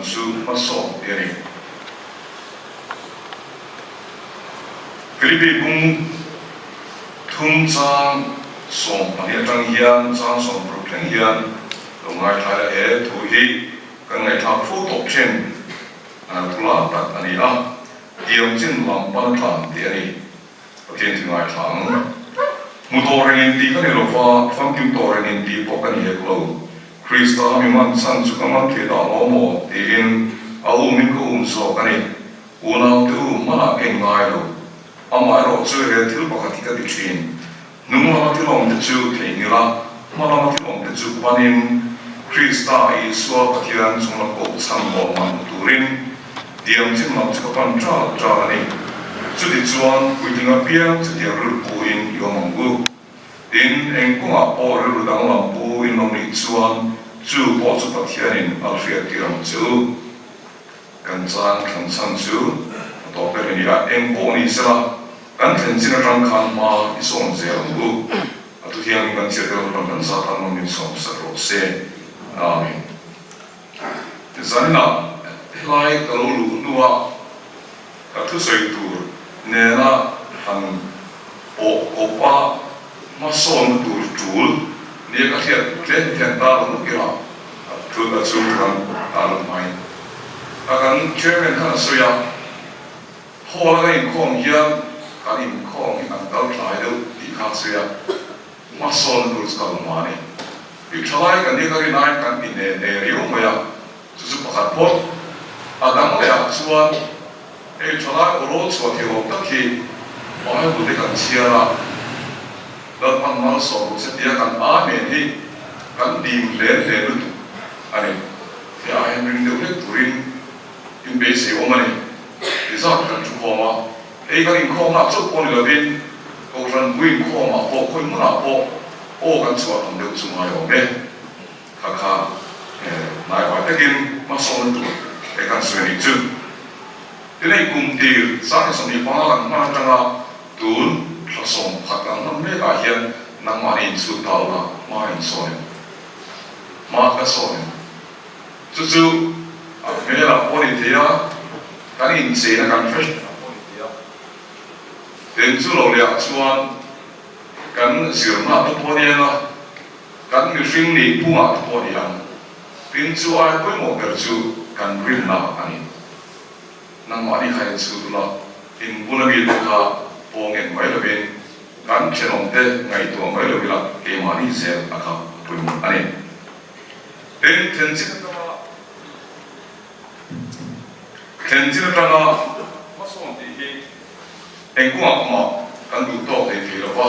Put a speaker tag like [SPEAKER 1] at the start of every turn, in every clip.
[SPEAKER 1] chu hmasawm tih a ni. Philippi bung thum chang 12 atang hian chang 60 thleng hian lo ngaithlai a, he thu hi kan ngaihthlak fo tawh thin thu lar tak a ni a, tiang chin lam pan a tlan tih a ni. Pathian chu ngaithla ang. Hmu tawh reng in tih ka ni lo va, famkim tawh reng in tih pawh ka ni hek lo. Krista mi man chhan chu ka man thei dah lo maw? tiin a um in ka um zawk a ni. Unau te u, hmanah ka in ngai lo. Amaherawh chu he thil pakhat hi ka ti thin. Hnung lama thil awm te chu theihnghilh a, hma lama thil awm te chu panin Krista Isua Pathian chungla koh chhan lawm man hmu turin diam chin lam chu ka pan ṭal ṭal a ni. Chutichuan, puitling apiang chutiang rilru pu-in i awm ang u. Tin, eng kawngah pawh rilru danglam pu in lo nih chuan chu pawh chu Pathianin a la hriattir ang che u. Kan chang thlan chhan chu a tawp ber a ni a, eng pawh ni sela kan thlen chin atang khan hma i sawn zel ang u. A thu thiangin kan chhiat deuh lam kan zat ang awmin sawm sak rawh se. Amen. Zaninah helai ka lo luh hnua ka thusawi tur nena han pawh kawpa hmasawnna tur tul nia ka hriat tlem hian ta lo nuk ila a thu a chhung khan ta lo mai. A kan chairman khan a sawi a, hall a kan inkhawm hian kan inkhawm hi an kal tlai deuh tih kha a sawi a, hmasawnna tur chu kal hma a ni. Tih tha lai kan nia ka rin aiin kan ti ne ne riau mai a, chu chu pakhat phawt. A dang leh ah chuan hei tha lai aw rawl chhuah thei awm tak hi Bible te kan chhiar a, Lalpan malsawm rawh se tia kan Amen hi kan dim hlen hlen lutuk a ni. He ah hian ring deuh hlek turin in beisei awm a ni. Ti zat kan thu khawm a, hei kan inkhawmna chauh pawh ni lovin Kohhran pui inkhawmah pawh khawi hmunah pawh aw kan chhuah tam deuh chu ngai awm e. Kha kha hnaivai takin hmasawnna tur he kan sawi a nih chu. Tinei kum tir 25 kan hman atanga tun thla 11 kan hman mek ah hian nangmahni inchhut ta ula hma insawn em? Hma ka sawn em? Chu chu a hmelah pawh a ni thei a, kan incheina kan fashion ah pawh a ni thei a. Tin chu lo leh ah chuan kan zirna te pawh a ni ang a, Kan mihring nih pungah te pawh ni ang. Tin chu ai pawimawh ber chu kan rinna a ni. Nangmahni kha in chhut ula, in bula mite kha pawng en mai lovin, kan thenawmte ngaihtuah mai lo ila keimahni zel a kha a pawimawh a ni. Tin, thlenchin atanga thlenchin atanga hmasawn tih hi eng kawngah mah kan duh tawk thei thei lo va.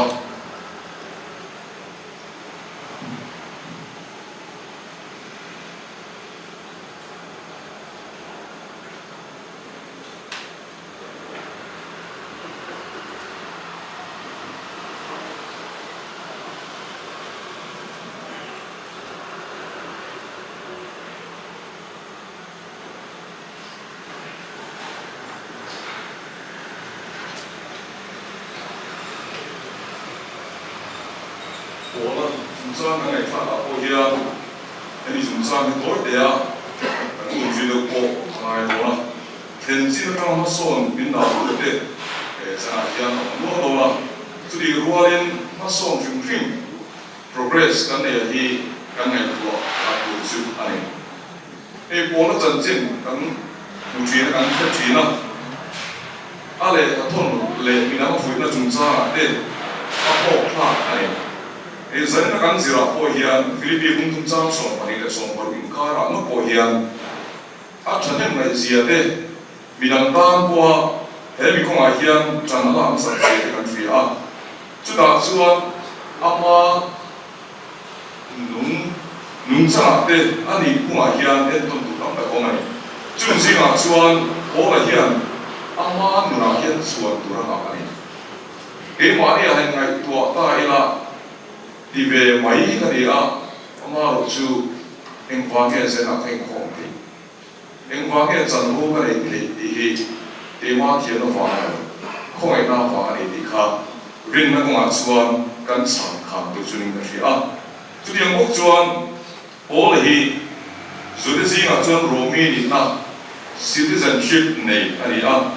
[SPEAKER 1] Pawla chungchang kan ngaihthlak ah pawh hian hemi chungchang hi tawi teh a, kan un zui deuh pawh a ngai dawn a. Thlen chin atanga hmasawn min dah duh te chanah hian a awm nual dawn a, chutih rualin hmasawn hrim hrim, progress, kan neih hi kan ngaihtuah khat tur chu a ni. Hei pawla chanchin kan hmu thin a, kan hre thin a. A lehkha thawn leh midang a fuihna chungchangah te a hlawk thlak a ni. Hei zaina kan zirah pawh hian Philippi bung chungchang 12 leh 16 inkarah ngawt pawh hian a thahnem ngaihzia te, midang tan pawha he mi kawngah hian ṭan a lak nasat zia te kan hria a. Chutah chuan ama Nung nungchangah te a nih kungah hian entawn tur tam tak awm a ni. Chung zingah chuan Paula hian ama nunah hian chhuan tur a nghak a ni. Keimahni ah hian ngaihtuah ta ila ti ve mai ka ni a, amarawh chu engvang nge zenah ka inkhawm theih? Engvang nge chanvo ka neih theih tih hi keimah thiam avang a ni, khawngaihna avang a ni tih kha rinna kawngah chuan kan chhan khan tur chunin ka hria a. Chutiang bawk chuan Paula hi Juda zingah chuan Romi nihna, citizenship, nei a ni a.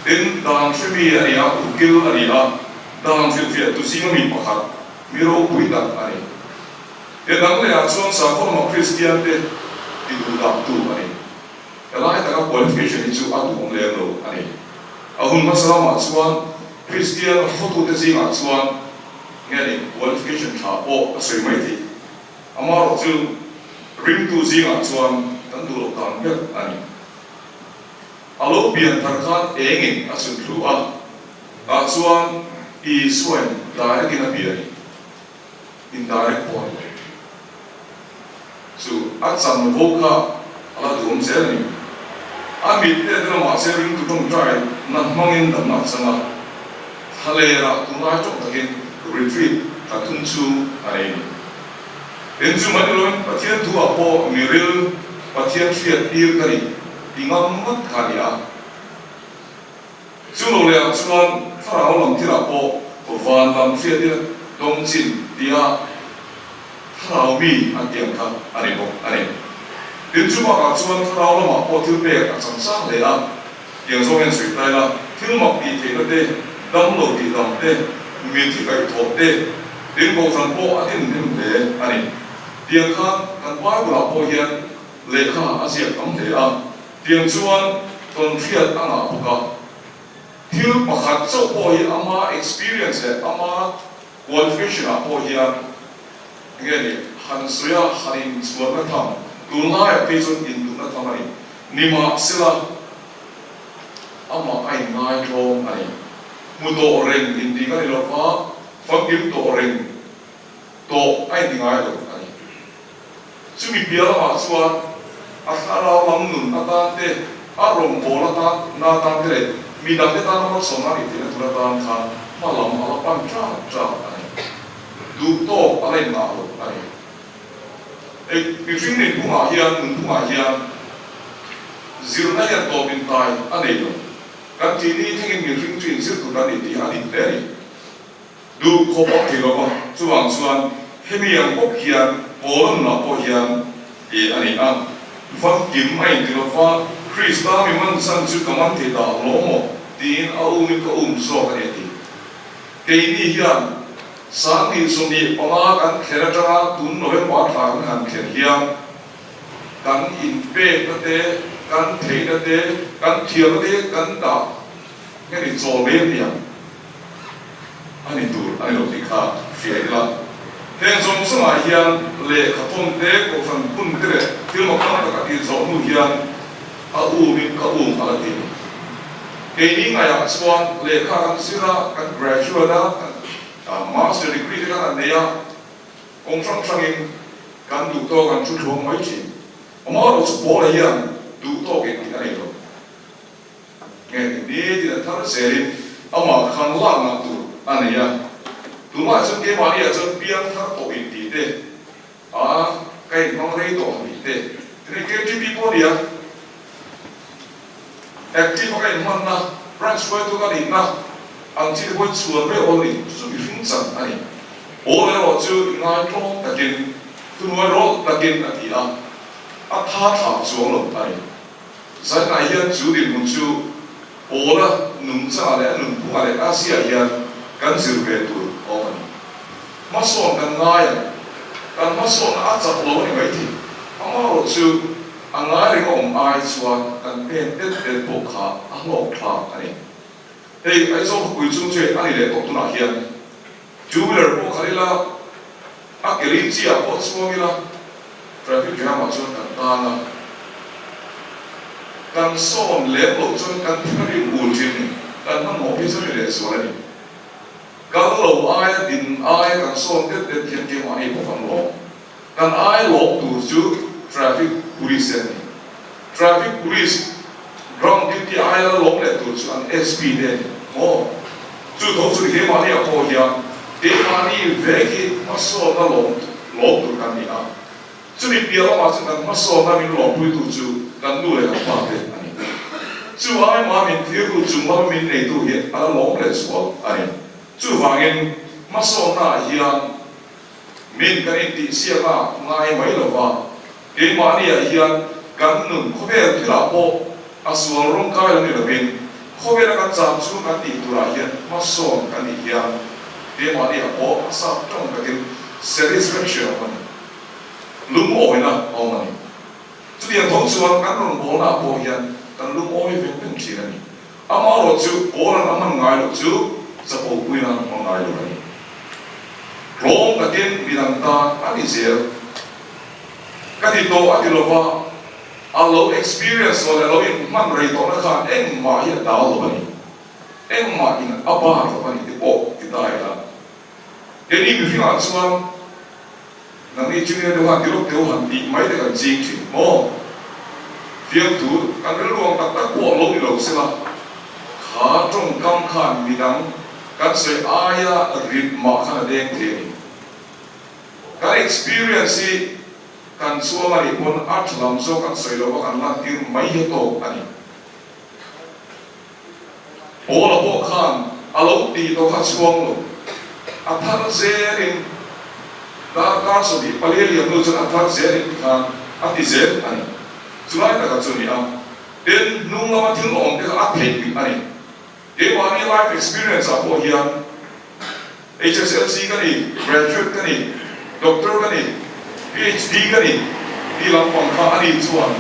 [SPEAKER 1] Tin, dan hremi a ni a, ukil a ni a, dan hrilhfiahtu zinga mi pakhat, mi ropui tak a ni. He dang lehah chuan sakhaw lama Kristiante tiduhdahtu a ni. Helai taka qualification hi chu a duhawm lem lo a ni. A hun hmasa lamah chuan Kristian hotute zingah chuan nge ni qualification tha pawh a sawi mai thei. Amaherawh chu ringtu zingah chuan kan duh loh dan ber a ni. A lo pian thar khan engin a chhun thlu a, tah chuan Isuain direct in a bia a ni. Indirect pawh a ni lo. Chu a chanvo kha a la duhawm zel a ni. A mit te te lamah se ringtu tawngtai na hmangin damna a chang a, thlalera tunlai tawng takin retreat thla thum chhung a nei a ni. Tin chu mai niloin Pathian thu ah pawh miril Pathian hriat tir ka ni ti ngam ngawt kha a ni a. Chu lo leh ah chuan thlarau lam thil ah pawh van lam hriat ila dawng chin tia thlarau mi an tih ang kha a ni bawk a ni. Tin chu bakah chuan thlarau lamah pawh thil pek a chang sang hle a, tiang zawng hian sawi ta ila thil mak tih theihna te, dam lo tih dam te, mithi kaihthawh te, tin kohhran pawh a din hnem hle a ni. Tiang khan kan Bible ah pawh hian lehkha a ziak tam hle a. Tiang chuan tawnhriat a ngah bawk a, thil pakhat chauh pawh hi ama experience leh ama qualification ah pawh hian enge ni han sawi a, han inchhuanna tham, tunlaiah phei chuan induhna tham a ni. Nimahsela amah a inngai tlawm a ni. Hmu tawh reng intih ka ni lova, famkim tawh reng tawh a inti ngai lo a ni. Chumi piah lamah chuan a thlarau lam nun atan te, a rawngbâwl atan na atan te leh mi dangte tana malsawmna a nih theihna tur atan khan hma lam a la pan ṭâk ṭâk a ni. Duh tâwk a la inngah lo a ni. Hei mihring nunphungah hian nunphungah hian zirna hian tâwp intai a nei lo. Kan thih ni thlengin mihring chu inzir tur kan ni tih a dik hle a ni. Duh khawp a thei lo va, chuvang chuan hemi ang bawk hian Paula nunah pawh hian ti a ni a, Famkim a inti lo va, Krista mi man chan chu ka man thei dah lo maw? tiin a umin ka um zawk a ni a ti. Keini hian 2025 kan thlen atanga tun November thla kan han thlen hian kan inpekna te, kan theihna te, kan thiamna te kan dah nge ni chawl mai a ni ang. A ni tur a ni lo tih kha hria ila. Heng zawng zawngah hian lehkha thawn te, kohhran hun te leh thil mak tam tak a tih zawh hnu hian a umin ka um a la ti a ni. Keini ngaiah chuan lehkha kan zir a, kan graduate a, kan master degree te kan han nei a, kawng hrang hrangin kan duh tawk an thu thluang mai thin. Amaherawhchu Paula hian duh tawkin tih a nei lo. Nge ni tin a thar zelin amah khan lakna tur a nei a, tunah chuan keimahni ah chuan piang thar tawh in tih te, a ka inhmang rei tawh han tih te, tin KTP pawh a ni a, active a ka inhmanna, branch hruaitu ka nihna ang chi te pawh hi chhuan mai awl a ni, chu chu mihring chan a ni. Awl erawh chu inngaitlawm takin, thuhnuai rawlh takin a ti a, a tha thlah chuang lo a ni. Zainah hian chu dinhmun chu Paula nungchangah leh a nunphungah leh Asia hian kan zir ve tur a awm a ni. Hmasawn kan ngai ang. Kan hmasawnna a chak lo a ni maithei. Amaherawh chu a ngai reng a awm ai chuan kan pen det det pawh kha a hlawk thlak a ni. Hei Aizawl khawpui chung chu a ni leh tawh tunah hian two wheeler pawh khalh ila, a ke lei chiah pawh chuang ila traffic jam ah chuan kan tan a, kan sawn lem loh chuan kan thil a rim ul thin ni, kan hmanhmawh phei chuan ri leh zual a ni. Kal lo aia din aia kan sawn det det hian keimahni pawh kan lawm. Kan ai lawm tur chu traffic police te an ni. Traffic police ground duty aia la lawm leh tur chu an SP te a ni maw? Chu tho chu keimahni ah pawh hian keimahni vek hi hmasawnna lawm lawm tur kan ni a. Chumi piah lamah chuan kan hmasawnna min lawmpuitu chu kan nu leh kan pa te a ni. Chu aima min thirtu chung lama min neitu hi a la lawm leh zual a ni. Chuvangin hmasawnna ah hian Min kan intihsiak a ngai mai lo va, Keimahniah hian kan nun khawvel thilah pawh a sual rawng kai lo ni lovin khawvela kan cham chhung kan tih turah hian hmasawn kan nih hian keimahniah pawh a sap tawng takin satisfaction a awm a ni, lungawina a awm a ni. Chutiang tho chuan kan rawn bawlnaah pawh hian kan lungawi veng veng thin a ni. Amaherawhchu Paula'n a hman ngai loh chu chapo puina a hmang ngai lo a ni. Tlawm takin midang tan a ni zel. Ka ti tawh a ti lova, a lo experience tawh leh a lo inhman rei tawhna khan engmah hi a dal lo a ni. Engmah in a bar lo a ni te pawh ti ta ila. Keini mihringah chuan nangni junior deuh han ti lawk deuh han tih mai te kan ching thin maw? Fiamthu kan rilru ang tak tak pawh lo ni lo sela, kha tawngkam khan midang kan sawi aia rit mah khan a deng thei a ni. Kan experience hi kan chuang a nih pawn a tha lam zawk kan sawi lova kan lantir mai hi a tawk a ni. Paula pawh khan a lo tih tawh kha chhuang lo. A thar zelin darkar 24 a liam hnu chuan a thar zelin tikhan a ti zel a ni. Chulai taka chu a ni a, tin hnung lama thil awm te kha a theih a ni. Keimahni life experience ah pawh hian HSLC ka ni, graduate ka ni, doctor ka ni, PhD ka ni tih lampang kha a ni chuan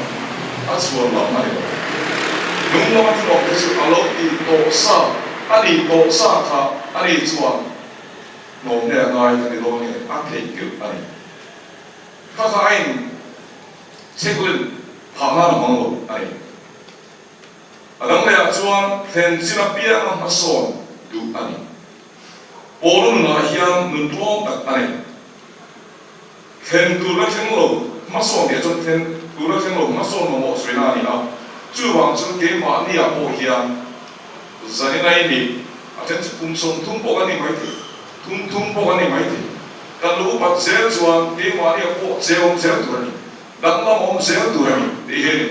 [SPEAKER 1] a chhuan lam a ni lo. Hnung lama thil awm te chu a lo tih tawh sa, a nih tawh sa kha a ni chuan hnawm hle a ngai ka ti dawn nge a theihnghilh a ni. Kha kha a in chheklin phah nan a hmang lo a ni. A dang lehah chuan thlen chin apianga hmasawn duh a ni. Paula nunah hian nun tlawm tak a nei. Thlen tur la thleng lo hmasawn tih chuan thlen tur la thleng lo hmasawn mamawh sawiina a ni a. Chuvang chuan keimahniah pawh hian zanin a i nih a then chu kum 30 pawh kan ni maithei, thum thum pawh kan ni maithei. Kan lo upat zel chuan keimahniah pawh che awm zel tur a ni, danglam awm zel tur a ni tih hi a ni.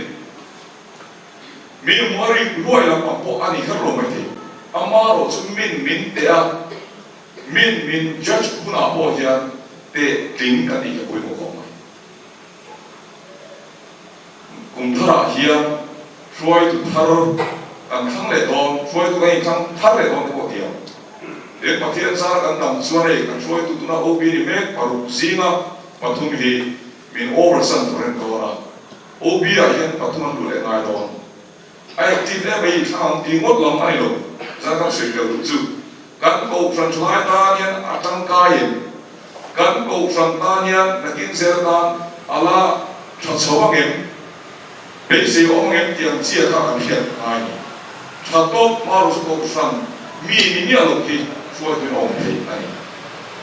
[SPEAKER 1] Mi hmuh a rik luai lampang pawh a ni kher lo maithei. Amaherawh chu min min teh a, min min judge hunah pawh hian teh tling kan nih hi a pawimawh khawp mai. Kum tharah hian hruaitu thar kan thlang leh dawn, hruaitu kan inthlang thar leh dawn te pawh ti ang. He Pathian zara kan dam chuan hei kan hruaitu tuna OB ni mek paruk zinga pathum hi min over san tur a ni dawn a. OB ah hian pathum an duh leh ngai dawn. A active em mai thlang ang tih ngawt lam a ni lo. Zan kan sawi tel duh chu kan kohhran thalai tan hian a tangkai em? Kan kohhran tan hian nakin zel atan a la tha chho ang em? Beisei awm ang em tih ang chiah kha kan hriat ngai a ni. Tha tawp hma ru chu kohhran mi ni miah lo khi hruaitu in a awm theih a ni.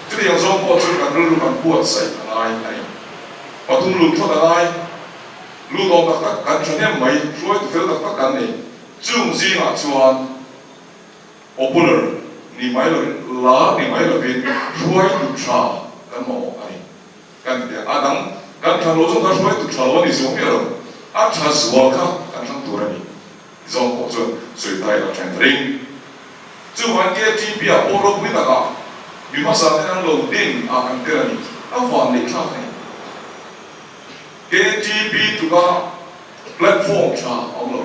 [SPEAKER 1] Chutiang zawng pawh chu kan rilru kan buatsaih a ngai a ni. Pathum lut thawt a ngai, lut awm tak tak kan thahnem mai, hruaitu fel tak tak kan nei. Chung zingah chuan popular ni mai lovin, lar ni mai lovin hruaitu tha kan mamawh a ni. Kan ti a, a dang kan thlang lo zawng kha hruaitu tha lo a ni zuang miah lo, a tha zual kha kan thlang tur a ni. Zawng pawh chuan sawi ta ila thleng ta ring. Chuvang KTP ah pawh ropui takah mi hmasa ten an lo din ah kan tel a ni. A van neih thlak a ni. KTP tluka platform tha a awm lo.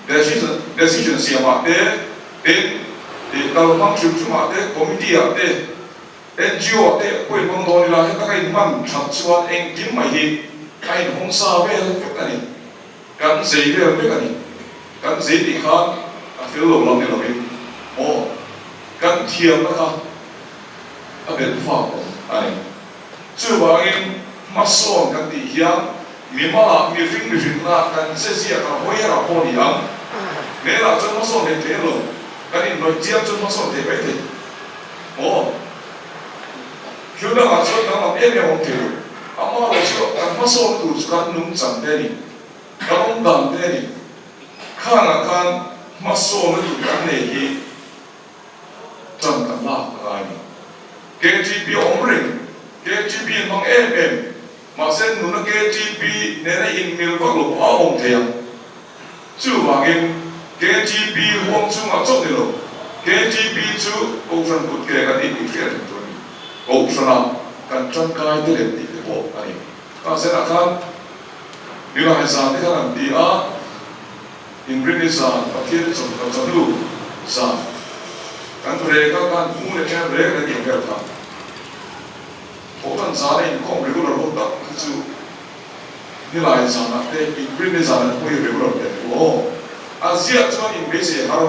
[SPEAKER 1] Decision decision siam ah te, tin tih kal hmang hrim hrim ah te, committee ah te, NGO ah te pawh inhmang dawn ila heta ka inhman that chuan engkim mai hi a inhawng sa vel vek a ni. Kan zei vel vek a ni. Kan zei tih khan a fel lo lam ni lovin maw kan thiamna kha a belh fak awm a ni. Chuvangin hmasawn kan tih hian mimala mihring mihrinna kan che zia kan hawi herah pawh ni ang. Hmelah chuan hmasawn theih thei lo, kan inhnawih chiang chuan hmasawn theih mai thei maw? Thil dangah chuan danglam em em awm thei lo. Amaherawh chu kan hmasawn tur chu kan nungchang te a ni, kan awm dan te a ni. Khangah khan hmasawnna tur kan nei hi tan kan lak a ngai a ni. KTP a awm reng, KTP an hmang em em, mahse nuna KTP nena inmil vak lo pawh a awm thei ang. Chuvangin KTP huang chungah chauh ni lo, KTP chu Kohhran kut ke kan nih tih hriat reng tur a ni. Kohhranah kan tangkai te lem tih te pawh a ni. Kha zenah khan Nilai zan te khan an ti a, Inrinni zan Pathian chawhnu chawhnu zan kan rek a, khan hmu leh hian rek leh tih vel kha thawhtan zana inkhawm regular ho tak kha chu Nilai zanah te Inrinni zanah te pawh hi regular ve thu aw. A ziah chuan inbeisei har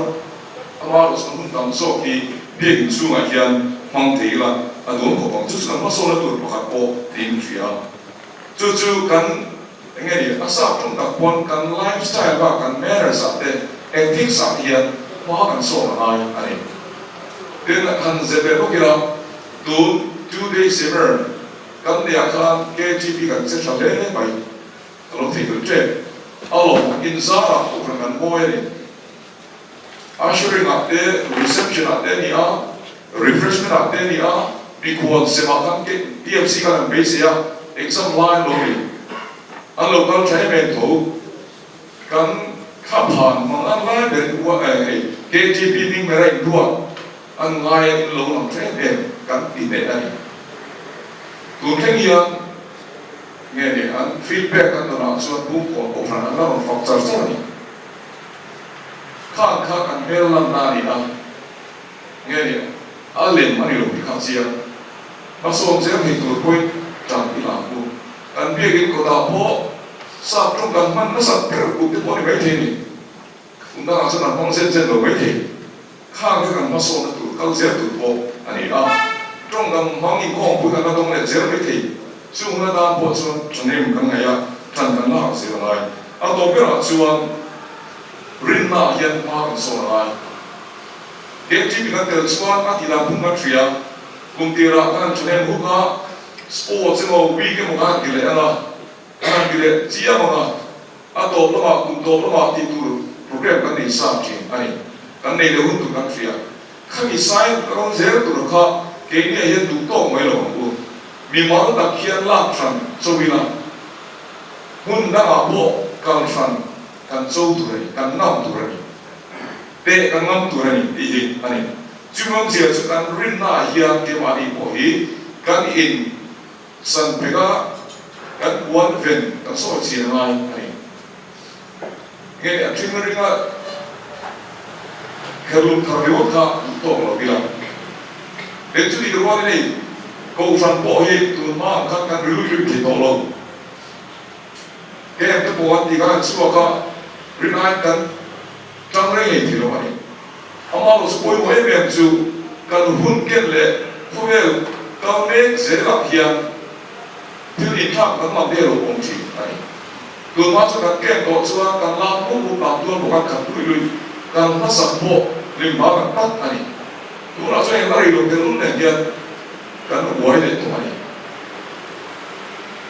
[SPEAKER 1] Ama rawh hun tam zawk hi biakinn chhungah hian hmang thei ila a duam khawp ang. Chu chu kan hmasawnna tur pakhat pawh niin ka hria. Chu chu kan eng nge ni, a sap tum tak pawn kan life style bak kan manners ah te ethics ah te hian hma kan sawn a ngai a ni. Tin, han zep leh bawk ila, tun two day seminar kan neih ah khan KTP kan che tha hle mai. Ka lo theihnghilh tep. A lawm, inzarah kohhran kan mawi a ni. Ushering ah te, reception ah te a ni a, refreshment ah te a ni a, mikhual sem ah khan TMC khan an beisei a, exam lai an lo ni. An lo kal tha em em tho. Kan thlaphan hmang an lai ber in ua eh hei KTP hming ber a inruat an ngai a in lo lang tha em em kan ti hneh a ni. Tun thleng hian nge ni an feedback an dawnah chuan Bungkawn Kohhran an la rawn fak char char a ni. Khan kha kan hmel lanna a ni a, nge ni a lem a ni lo tih kha a chiang. Hmasawn zel thei tur pawhin tan i la ang u. Kan biakin kawtah pawh sap ṭawng kan hman nasat ber kum te pawh a ni maithei a ni. Kum dangah chuan an hmang zen zen lo maithei. Khang kha kan hmasawnna tur kal zel tur pawh a ni a. Ṭawng dang hmang inkhawmpui kan la dawng leh zel maithei. Chung hun atan pawh chuan ṭhahnem kan ngaih a, ṭan kan lak zel a ngai. A tawp berah chuan rinnaah hian hma kan sawn a ngai. KTP kan tel chuan a tih dan phung kan hria. Kum tirah kan han ṭhahnem huk a, sports emaw week emaw kan han ti leh ang a, kan han ti leh chiam ang a. A tawp lamah kum tawp lamah tih tur program kan nei sa ṭhin a ni. Kan nei leh hun tur kan hria. Khami sign ka rawn zel tur kha keiniah hian duh tawk mai lo ang u. Mimal tak hian lak hran cho ila, hmun dangah pawh kal hran kan cho tur a ni, kan ngam tur a ni, teh kan ngam tur a ni tih hi a ni. Chu ngamzia chu kan rinnaah hian keimahni pawh hi kan in san phek a, kan puan ven kan sawi chian ngai a ni. Nge ni a thing ringa herlum thar ringawt kha duh tawk lo ila. Hei chu tih rual in hei Kohhran pawh hi tun hma ang khan kan rilru rim thei tawh lo. Camp te pawh an tih khan an chhuak a, rin aiin kan tang reng ngei thei lo a ni. Amah lo chu pawimawh em em chu kan hun ken leh khawvel kal mek zelah hian thil inthlak danglam vel lo awm thin a ni. Tunhma chu kan ken tawh chuan kan lam mup mup lam tual bawk a khat lui lui kan hmasak pawh limhma kan tak a ni. Tunah chuan engla rei lo tel nen hian kan uai leh tawh a ni.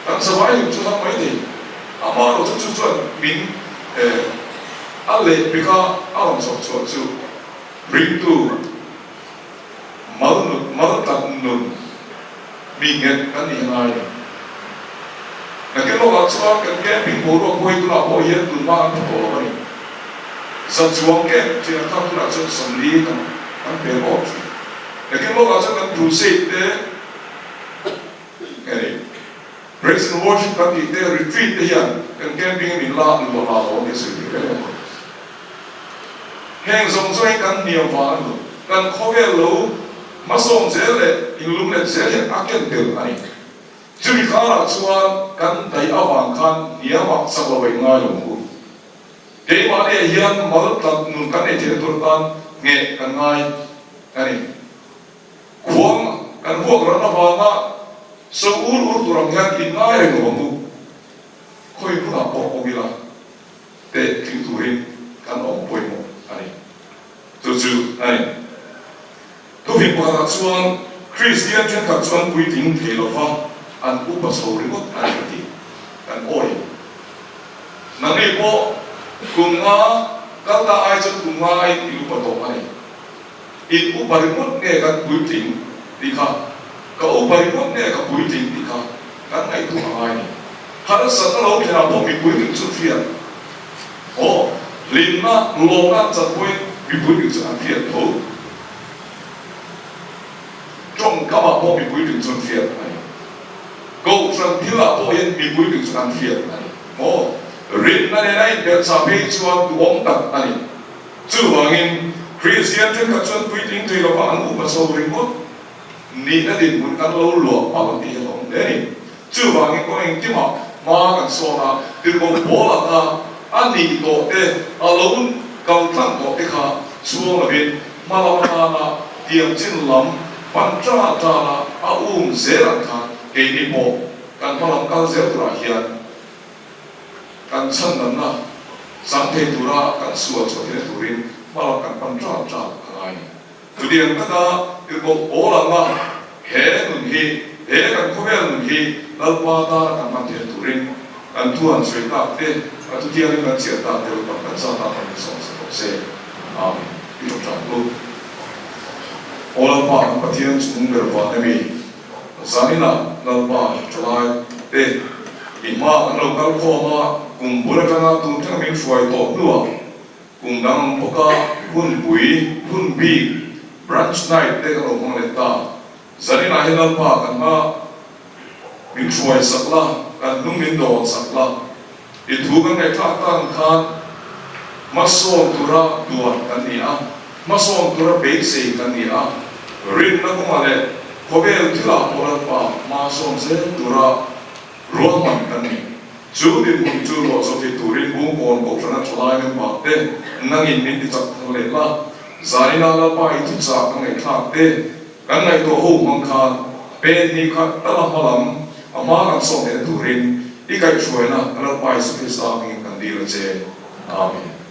[SPEAKER 1] Kan zavai lim chu hang mai thei. Amah erawh chu chu chuan min a leh pek a, a rawn chawp chhuah chu ringtu mal nut mal tak nun mi nghet kan nih a ngai a ni. Nakin lawkah chuan kan camping boruak pawh hi tunah pawh hian tunhma kan phu tawh lo a ni. Zachuang camp thin ang kha tunah chuan 40 kan kan pe bawk thin. Nakin lawkah chuan kan crusade te nge ni praise and worship kan tih te retreat te hian kan camping hi min la luah la lo a nia sawi theih reng a. Heng zawng zawng hi kan hniam vang a ni lo. Kan khawvel lo hmasawn zel leh inlum let zel hian a ken tel a ni. Chumi karah chuan kan daih avang khan hniamah chak lo in ngai lo ang u. Keimahniah hian mal tlat nun kan nei theihna tur atan ngheh kan ngai a ni. Khuang kan vuak ran avanga so ur ur tur ang hian in ngai reng lo ang u. Khawi hmunah pawh awm ila teh tling turin kan awm pawimawh a ni. Chu chu a ni. Thufing pakhatah chuan Kristian thenkhat chu an puitling thei lo va, an upa chho ringawt a ni a ti. Kan awi. Nangni pawh kum nga kal ta ai chuan kum nga aiin i upa tawh a ni. In upa ringawt nge kan puitling tih kha, ka upa ringawt nge ka puitling tih kha kan ngaihtuah a ngai a ni. Harsatna lo thlenah pawh mi puitling chu hriat. Aw, hlimna, lawmna an chan pawhin mipui ring chu an hriat tho. Tawngkamah pawh mipui ring chu an hriat a ni. Kohhran thilah pawh hian mi puitling chu kan hriat a ni maw? Rinna nena inbelhchah phei chuan duhawm tak a ni. Chuvangin, Kristian thenkhat chuan puitling thei lova an upa chho ringawt nihna dinhmun kan lo luah palh tih hi a awm hle a ni. Chuvangin kawng engkimah hma kan sawn a, tirhkoh pawl anga a nih tawh te, a lo kal tlang tawh te kha chhuang lovin hma lam atana tiang chin lam pan tana tana a um zel ang khan keini pawh kan hma lam kal zel turah hian kan chhandamna chang thei tura kan sual chhuah theihna turin hma lam kan pan tan tan a ngai a ni. Chutiang taka tirhkoh pawl anga he nun hi, he kan khawvel nun hi Lalpa tana kan hman theih turin kan thu han sawi tak te, a thu thiangin kan chhiar tak te Lalpan kan zat a kan insawm sa tawh se. Amen. I ṭawngṭai ang u. Aw Lalpa kan Pathian chung ber van emi, zaninah Lalpa ṭhalai te i hma kan lo kal khawm a, kum bul aṭanga tun thleng min hruai tawh hnuah Kum dang ang bawka hunpui, hun bik, branch night te kan lo hmang leh ta. Zaninah hian Lalpa kan hma min hruai sak la, kan hnung min dawn sak la. I thu kan ngaihthlak tak ang khan hmasawn tura duan kan ni a, hmasawn tura beisei kan ni a, rinna kawngah leh khawvel thilah pawh Lalpa hma sawn zel tura Ruahman kan ni. Chu dinhmun chu ruah zo thei turin Bungkawn Kohhrana thalai member te nangin min ti chak thar leh la. Zaina Lalpa i thuchah ka ngaihthlak te kan ngaihtuah ho hmang khan pen hnih khat tala hma lam a hma kan sawm lehna turin i kaihhruaina Lalpa Isu Krista hmingin kan dil a che. Amen.